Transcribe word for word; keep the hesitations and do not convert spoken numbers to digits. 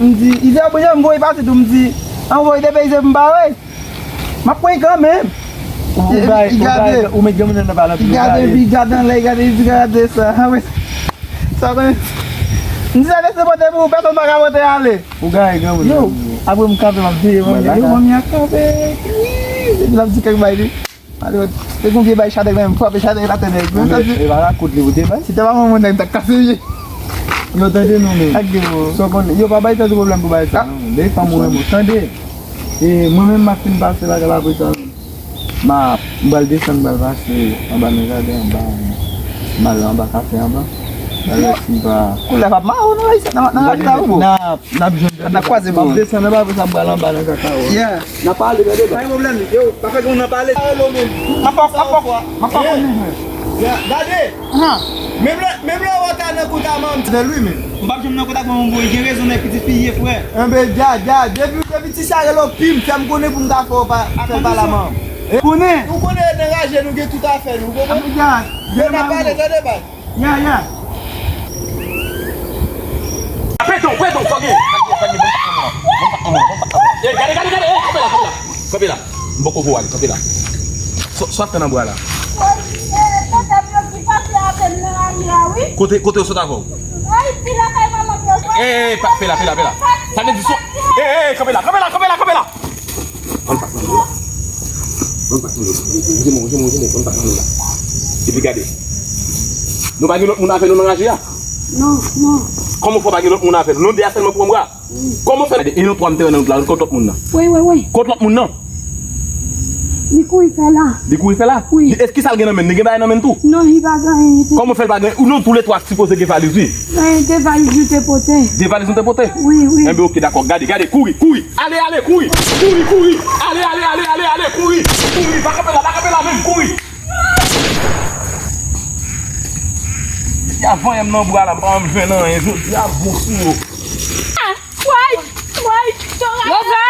M di, Ize, ou bezwen m voye pase tou, m di, an voye depeyize m pa wè. M ap pran kanmenm. Ou bay, ou bay, ou met granmoun nan nan pale anpil, ou gade, li gade anlè, li gade, li gade sa. Sa konnen. M di sa te se pote pou ou, pèsonn pa ka pote ale. Ou gade granmoun nan. Yo, apre m kanpe, m ap veye manmi. Yo, manmi a kanpe. Wi, epi l ap di kèk bay li. Ale, te gon vye bay chadèk nan men, frape chadèk atè nèg. Mwen santi e pa lakout li pou te bay. Si te pa manman nèg, m t ap kase pye. Yo tande nou menm. Ak de mo. Sa w konnen, yo pa bay tèt ou pwoblèm pou bay sa non. Depi fanm ou renmen w, tande. E mwen menm m ap fin pase lakay la apre sa. M a, m pral desann, m pral pase anba nan jaden anba. M al anba kafe anba. M al wè si m pa. Koulè p ap mawon nan Ayisyen, nan, nan Ayisyen, wi, bro. N ap, n ap jwenn N a kwaze, m ap desann anba, apre sa m pral anba nan kaka yo. Yeah. N a pale, tande, pa gen pwoblèm, yo, pa fè gen moun nan pale. Sa rele w menm. M ap, m ap, m ap, m ap konnen. Ya, gade. Menm lè, menm lè w ta nan kontak manman m, se wi, men. M p ap janm nan kontak manman m, bro, gen rezon, nèg pitit fi ye, frè. Enben, dja, dja, depi, depi ti sa rele w, pi m fè m konnen pou m ta fè w pa, fè pale a manman m. Konnen. Ou konnen nan raje nou gen tout afè nou, ou konprann? Yo n a pale, tande, bay. Ya, ya. Pèdon, pèdon, fò gen. Gade, gade, gade, gade, eh, kanpe la, kanpe la. Kanpe la. M poko voye ale, kanpe la. Sa w ap tann nan bwa la? Kote, kote yo sot avè w? Eh, eh, pa, pe la, pe la, pe la. Sa vle di so, eh, eh, kanpe la, kanpe la, kanpe la, kanpe la. Ann pa pran dlo. Ann pa pran dlo. Manje mwen, manje mwen, manje mwen, ann pa pran dlo la. Epi gade. Nou pa gen lòt moun avè nou nan raje a? Non, non. Kòman w fè w pa gen lòt moun avè nou? Nou de a sèlman pou anba? Wi. Kòman w fè? Gade, e nou twa m te wè nan wout la, kot lòt moun nan? Wi, wi, wi. Kot lòt moun nan? Li kouri fè la. Li kouri fè la? Wi. Li, èske sa l gen nan men l? Li gen bagay nan men l tou? Non, li pa gen anyen. Kòman w fè l pa gen? Ou, nou toulètwa sipoze gen valiz, wi. Gen de valiz nou te pote. De valiz nou te pote? Wi, wi. Enben, oke, dakò. Gade, gade, kouri, kouri. Ale, ale, kouri. Kouri, kouri. Ale, ale, ale, ale, ale, kouri. Kouri, pa kanpe la, pa kanpe la menm, kouri. Depi avan yè m nan bwa la, m pa janm jwenn anyen. Jodi a bon sou yo. Woy, woy, Dora. Dora!